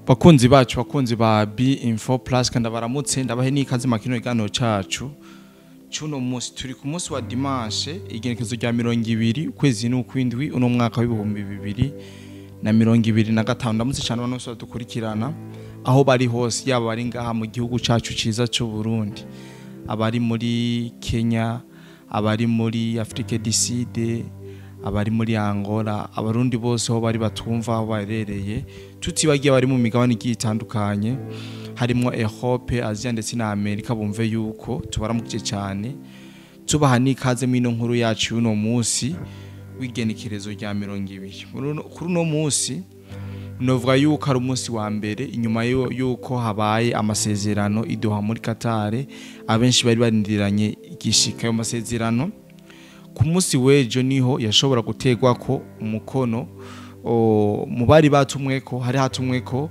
Bakunzi bacu, bakunzi ba B Info Plus, kandi baramutse, ndabahe n'ikaze makino igano cacu cuno munsi. Turi ku munsi wa dimanche, igenekezo rya 20 ukwezi n'ukwindwi, uno mwaka w'2025. Ndamutse cyane abantu bose badukurikirana aho bari hose, yaba bari ngaha mu gihugu cacu ciza c'u Burundi, abari muri Kenya, abari muri Afrique du Sud, abari muri Angola, abarundi bose aho bari batumva, aho barereye, tutibagiye bari mu migabane igiye itandukanye harimo Europe, Asia ndetse na Amerika, bumve yuko tubaramukije cyane, tubaha n'ikaze mw'ino nkuru yacu y'uno munsi w'igenekerezo rya 20. Kuri uno munsi novuga yuko ari umunsi wa mbere inyuma yuko habaye amasezerano i Doha muri Qatar. Abenshi bari barindiranye igishika ayo masezerano. Ku munsi w'ejo niho yashobora gutegwa ko umukono. Mu bari batumweko hari hatumweko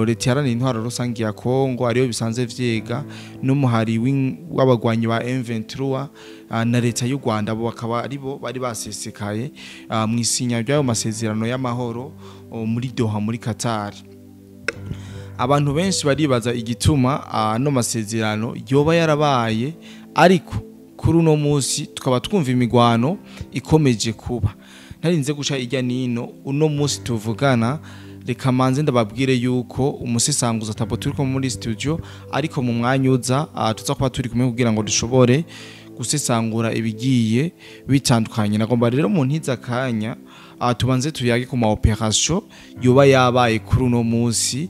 leta iharanira intwaro rusange ya Kongo, ariyo bisanzwe vyega n'umuhari w'abagwanyi ba M23, na leta y'u Rwanda. Abo bakaba aribo bari basesekaye mu isinya ry'ayo masezerano y'amahoro muri Doha muri Qatar. Abantu benshi baribaza igituma ano masezerano yoba yarabaye, ariko kuri uno munsi tukaba twumva imigwano ikomeje kuba. Ntarinze guca ijya nino, uno munsi tuvugana, reka manze ndababwire yuko umusesanguza tabo turi ko muri studio, ariko mu mwanya uza tuza kuba turi kumwe kugira ngo dushobore gusesangura ibigiye bitandukanye. Nagomba rero mu ntiza kanya tubanze tuyage ku ma operation yoba yabaye kuri uno munsi,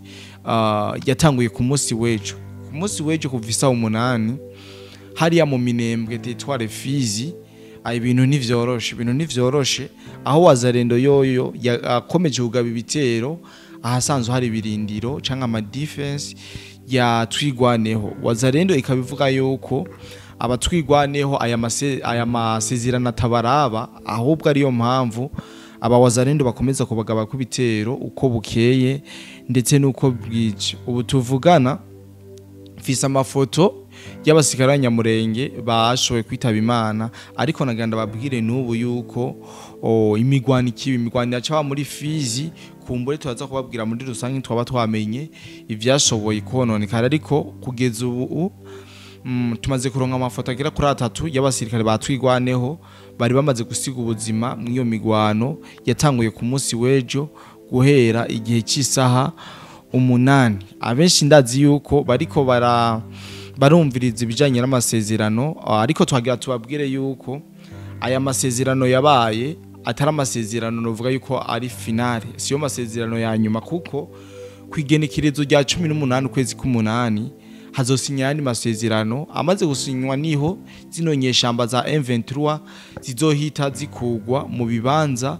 yatanguye ku munsi w'ejo. Ku munsi w'ejo kuva isaha 8 hariya mu Minembwe, territoire Fizi, ibintu ntivyoroshe, ibintu ntivyoroshe, aho Wazalendo yoyo yakomeje kugaba ibitero ahasanzwe hari ibirindiro canke ama defense ya Twigwaneho. Wazalendo ikabivuga yuko abatwigwaneho aya masezerano atabaraba, ahubwo ariyo mpamvu aba Wazalendo bakomeza kubagaba ku bitero uko bukeye ndetse nuko bwije. Ubu tuvugana mfise amafoto y'abasikara Nyamurenge bashoboye kwitaba Imana, ariko naganda babwire n'ubu yuko imigwano ikibi, imigwano yaca muri Fizi. Kumbure turaza kubabwira muri rusange twaba twamenye ivyashoboye kononekara, ariko kugeza ubu tumaze kuronka amafoto agera kuri 3 y'abasirikare batwigwaneho bari bamaze gusiga ubuzima mw'iyo migwano yatanguye ku munsi w'ejo guhera igihe cy'isaha 8. Abenshi ndazi yuko bariko barumviriza ibijanye n'amasezerano, ariko twagira tubabwire yuko aya masezerano yabaye atari amasezerano novuga yuko ari finale, siyo masezerano ya nyuma, kuko kwigenekerezo rya 18 ukwezi k'umunani hazosinya yandi masezerano. Amaze gusinywa niho zino nyeshamba za M23 zizohita zikugwa mu bibanza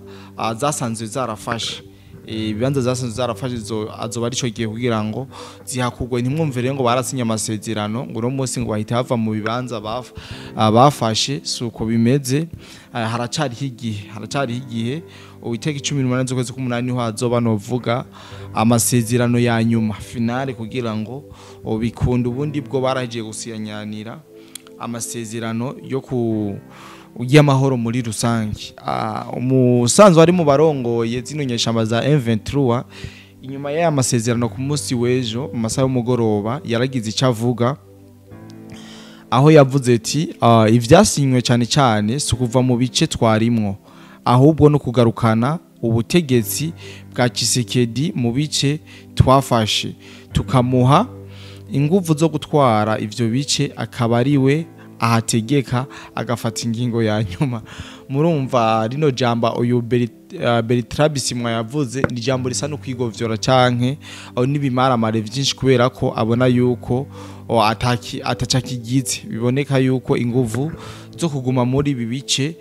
zasanzwe zarafashe. Ibibanza zasanzwe zarafashe azoba arico gihe kugira ngo zihakugwe. Ntimwumvire ngo barasinye amasezerano ngo no munsi ngo bahita bava mu bibanza bafashe, suko bimeze. Haracariho igihe, haracariho igihe. Uwiteka 18 z'ukwezi k'umunani niho hazoba novuga amasezerano ya nyuma finale kugira ngo bikunde. Ubundi bwo baragiye gusinyanira amasezerano yo ku y'amahoro muri rusange. Umusanzwe ari mu barongoye zino nyeshamba za M23 inyuma y'aya masezerano ku munsi w'ejo mu masaha y'umugoroba yaragize icyo avuga, aho yavuze ati ivyasinywe cyane cyane si ukuva mu bice twarimwo, ahubwo no kugarukana ubutegetsi bwa Tshisekedi mu bice twafashe, tukamuha inguvu zo gutwara ivyo bice, akaba ariwe ahategeka agafata ingingo ya nyuma. Murumva rino jamba uyu Bertrand Bisimwa yavuze ni jambo risa no kwigovyora canke n'ibimaramare vyinshi, kubera ko abona yuko atacakigize. Biboneka yuko inguvu zo kuguma muri ibi bice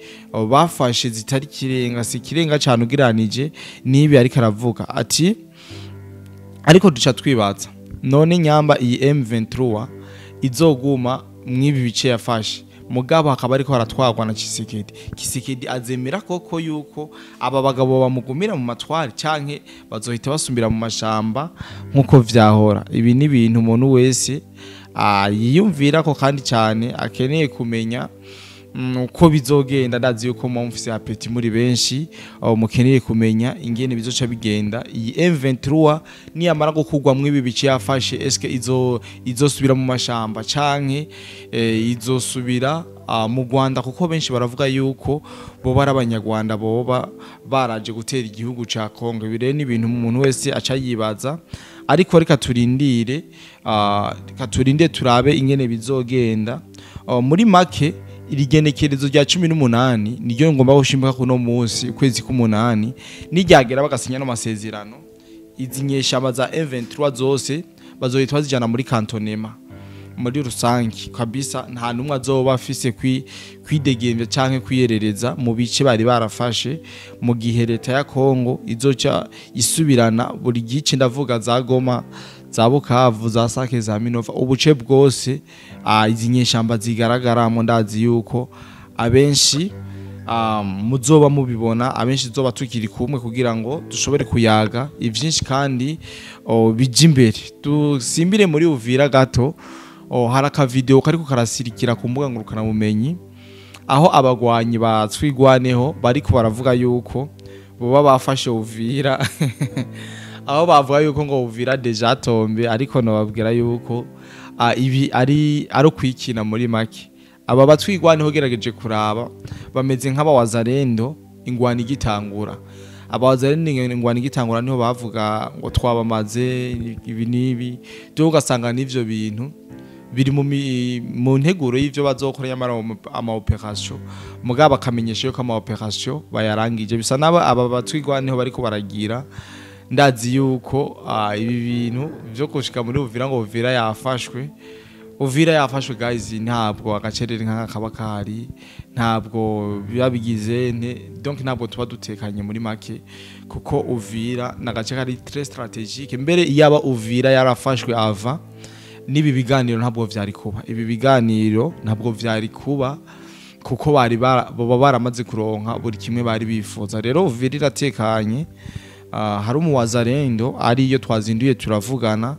bafashe zitari kirenga, si kirenga cyane ugiranije nibi ariko aravuga ati. Ariko duca twibaza none nyamba iyi M23 izoguma mwibi bice yafashe, mugabo akaba ariko aratwagwa na Tshisekedi. Tshisekedi azemera koko yuko aba bagabo bamugumira mu matwari canke bazohita basumbira mu mashamba nkuko vyahora? Ibi ni ibintu umuntu wese yiyumvira ko kandi cyane akeneye kumenya. Uko bizogenda ndazi yuko mufise appétit muri benshi, mukeneye kumenya ingene bizoca bigenda. Iyi M23 niyamara gukugwamwo ibi bice yafashe, eske izosubira mu mashamba canke izosubira mu Rwanda? Kuko benshi baravuga yuko bo bari abanyarwanda boba baraje gutera igihugu ca Kongo. Ibi rero ni ibintu umuntu wese aca yibaza, ariko reka turindire, reka turinde turabe ingene bizogenda. Muri make, iri genekerezo rya 18 niryo ngomba gushimika kuno munsi, ukwezi k'umunani niryagera bagasinya n'amasezerano, izi nyeshamba za M23 zose bazohita bazijana muri cantonnement muri rusangi kabisa. Nta numwe azoba afise kwidegemvya canke kwiyerereza mu bice bari barafashe, mu gihe leta ya Kongo izoca isubirana buri gice, ndavuga za Goma, za Bukavu, za Sake, za Minova, ubuce bwose izi nyeshamba zigaragaramo. Ndazi yuko abenshi muzoba mubibona, abenshi zoba tukiri kumwe kugira ngo dushobore kuyaga ivyinshi kandi bija imbere. Dusimbire muri Uvira gato. Hari akavideo kariko karasirikira ku mbuga ngurukanabumenyi, aho abagwanyi ba Twigwaneho bariko baravuga yuko boba bafashe Uvira, aho bavuga yuko ngo Uvira déjà tombé, ariko nababwira yuko ibi ari ukwikina. Muri make, aba batwigwaneho gerageje kuraba bameze nk'abawazarendo ingwani igitangura. Abawazarendo ingwani igitangura niho bavuga ngo twabamaze ibi n'ibi byo, ugasanga n'ivyo bintu biri mu nteguro y'ivyo bazokora, nyamara ama opération mugabo bakamenyesha yuko ama opération bayarangije. Bisa naba aba batwigwaneho bariko baragira. Ndazi yuko ibi bintu vyo gushika muri Uvira ngo Uvira yafashwe, Uvira yafashwe guys, ntabwo agacerere nk'aka kaba kahari, ntabwo biba bigize donc ntabwo tuba dutekanye muri make, kuko Uvira nagace kari très stratégique. Mbere iyaba Uvira yarafashwe ava n'ibi biganiro ntabwo vyari kuba, ibi biganiro ntabwo vyari kuba, kuko bari baba baramaze kuronka buri kimwe bari bifuza. Rero Uvira iratekanye. Hari umuwazarendo ariyo twazinduye turavugana,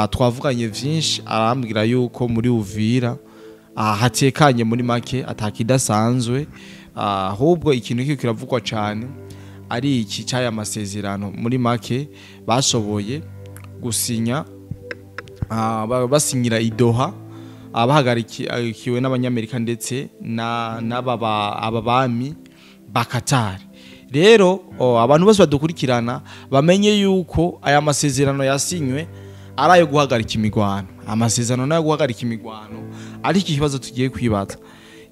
twavuganye vyinshi, arambwira yuko muri Uvira hatekanye muri make, atakidasanzwe. Ahubwo ikintu kiko kiravugwa cane ari iki cy'aya masezerano muri make bashoboye gusinya, basinyira i Doha, bahagarikiwe n'Abanyamerika ndetse na n'aba aba bami ba Qatar. Rero abantu bose badukurikirana bamenye yuko aya masezerano yasinywe ari ayo guhagarika imigwano, amasezerano nayo guhagarika imigwano. Ariko ikibazo tugiye kwibaza,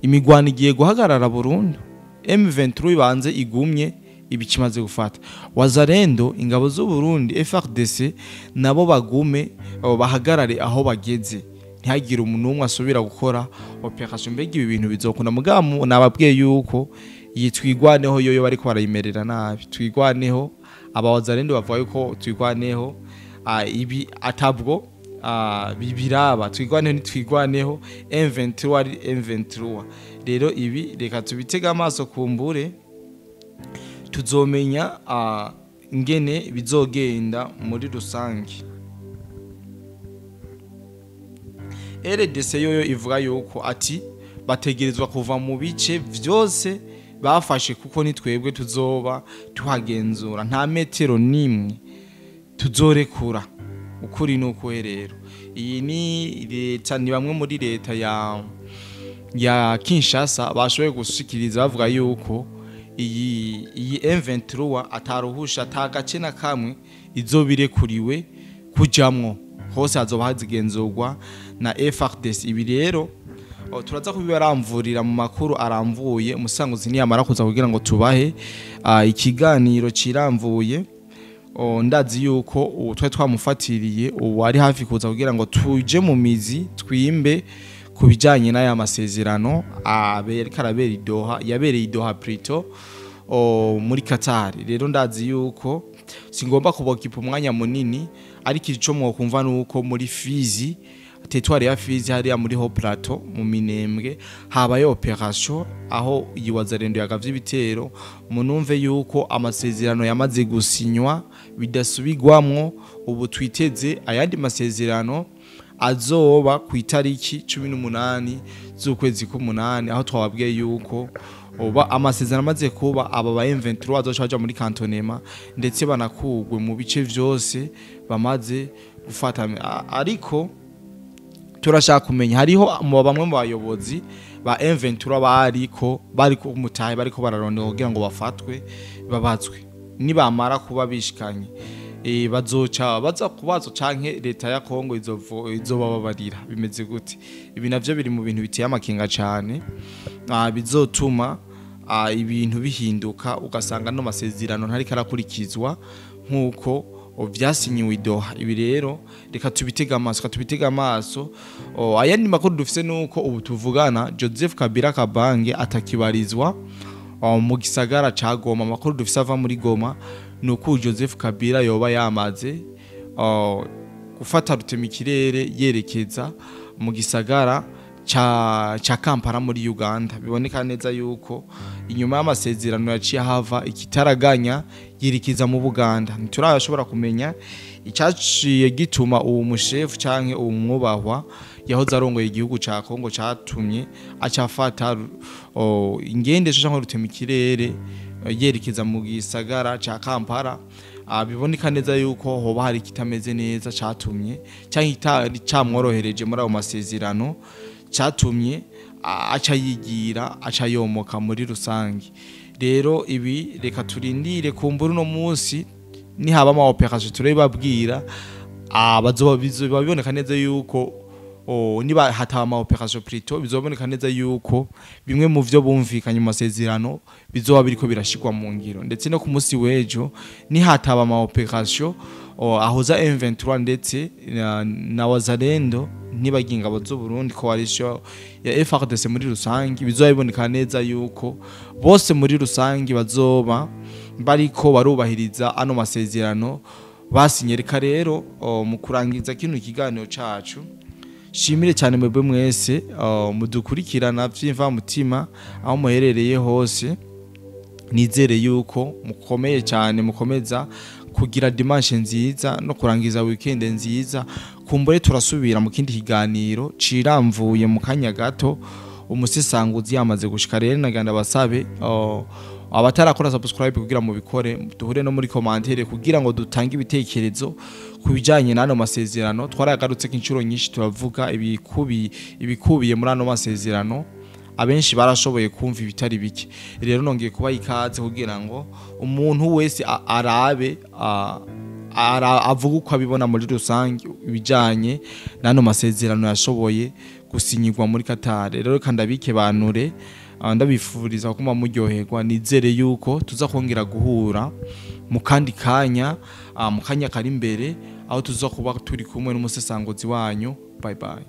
imigwano igiye guhagarara burundu? M23 ibanze igumye ibikimaze gufata, Wazarendo, ingabo z'u Burundi FARDC nabo bagume bahagarare aho bageze, ntihagire umuntu umwe asubira gukora opération. Mbega ibi bintu bizokunda? Mugamu nababwiye yuko iyi Twigwaneho yoyo bariko barayimerera nabi. Twigwaneho, abawazarendo bavuga yuko Twigwaneho ibi atabwo bibiraba. Twigwaneho ni Twigwaneho, M23 ari M23. Rero ibi reka tubitega amaso, kumbure tuzomenya ingene bizogenda muri rusange. RDC yoyo ivuga yuko ati bategerezwa kuva mu bice vyose bafashe, kuko ni twebwe tuzoba tuhagenzura, nta metero nimwe tuzorekura. Ukuri nuko rero iyi ni leta, ni bamwe muri leta ya Kinshasa bashoboye gushikiriza bavuga yuko iyi M23 ataruhusha, atagace na kamwe izobirekuriwe kujamwo, hose hazoba hazigenzurwa na FARDC. Ibi rero turaza kubibaramvurira mu makuru aramvuye umusanguzi niyamara kuza kugira ngo tubahe ikiganiro kiramvuye. Ndazi yuko ubu twari twamufatiriye, ubu ari hafi kuza kugira ngo tuje mu mizi, twimbe ku bijyanye n'aya masezerano ariko arabera i Doha, yabereye i Doha plutôt, muri Qatar. Rero ndazi yuko singomba kubokipa umwanya munini, ariko ico mwokumva nuko muri Fizi, territoire ya Fizi, hariya muri Haut Plateau mu Minembwe, habaye opération aho iyi Wazarendo yagavye ibitero. Munumve yuko amasezerano yamaze gusinywa bidasubigwamwo, ubu twiteze ayandi masezerano. azoba ku itariki 18 z'ukwezi k'umunani, aho twababwiye yuko oba amasezerano amaze kuba aba ba M23 bazoca baja muri cantonnement ndetse banakugwe mu bice vyose bamaze gufata. Ariko turashaka kumenya hariho mu bamwe mu bayobozi ba M23 bariko mutahe bariko bararondera kugira ngo bafatwe babazwe, nibamara kuba bishikanye bazoca baza kubazo canke leta ya Kongo izobababarira. Bimeze gute? Ibi navyo biri mu bintu biteye amakenga cane, bizotuma ibintu bihinduka, ugasanga no masezerano ntari karakurikizwa nkuko vyasinyiwe i Doha. Ibi rero reka tubitega amaso, ayandi makuru dufise nuko ubu tuvugana Joseph Kabila Kabange atakibarizwa mu gisagara ca Goma. Amakuru dufise ava muri Goma nuko Joseph Kabila yoba yamaze gufata rutemikirere yerekeza mu gisagara ca Kampala muri Uganda. Biboneka neza yuko inyuma y'amasezerano yaciye hava ikitaraganya yerekeza mu Buganda. Ntiturashobora kumenya icaciye gituma uwo mushefu canke uwo mwubahwa yahoze arongoye igihugu ca Kongo catumye acafata ingendesho canke rutemikirere yerekeza mu gisagara ca Kampala. Biboneka neza yuko hoba hari kitameze neza catumye canke camworohereje muri ayo masezerano, catumye aca yigira aca yomoka muri rusange. Rero ibi reka turindire kumbura uno munsi nihaba ama operation turababwira, abazoba biboneka neza yuko niba hataba ama operation plutôt bizoboneka neza yuko bimwe mu vyo bumvikanye mu masezerano bizoba biriko birashikwa mu ngiro. Ndetse no ku munsi w'ejo ni hataba ama operation ahoza M23 ndetse na Wazalendo ntibaginga abazo Burundi coalition ya FARDC muri rusangi, bizoba biboneka neza yuko bose muri rusangi bazoba bariko barubahiriza ano masezerano basinye. Reka rero mu kurangiza kino kiganiro cacu shimire cyane mwebwe mwese mudukurikirana vyimva mutima aho muherereye hose. Nizere yuko mukomeye cyane, mukomeza kugira dimanche nziza no kurangiza weekend nziza. Kumbure turasubira mu kindi kiganiro ciramvuye mu kanya gato umusesanguzi yamaze gushika. Rero naganda basabe abatarakora subscribe kugira mu bikore, duhure no muri commentaire kugira ngo dutange ibitekerezo kubijanye n'ano masezerano. Twaragarutse inshuro nyinshi turavuga ibikubiye muri ano masezerano, abenshi barashoboye kumva ibitari bike. Rero nongeye kuba ikaze kugira ngo umuntu wese arabe avuga uko abibona muri rusange ibijanye n'ano masezerano yashoboye gusinyirwa muri Qatar. Rero kandi abike banure, ndabifuriza kuma muryoherwa. Nizere yuko tuza kongera guhura mu kandi kanya, mu kanya kari imbere, aho tuza kuba turi kumwe n'umusesanguzi wanyu. Bye bye.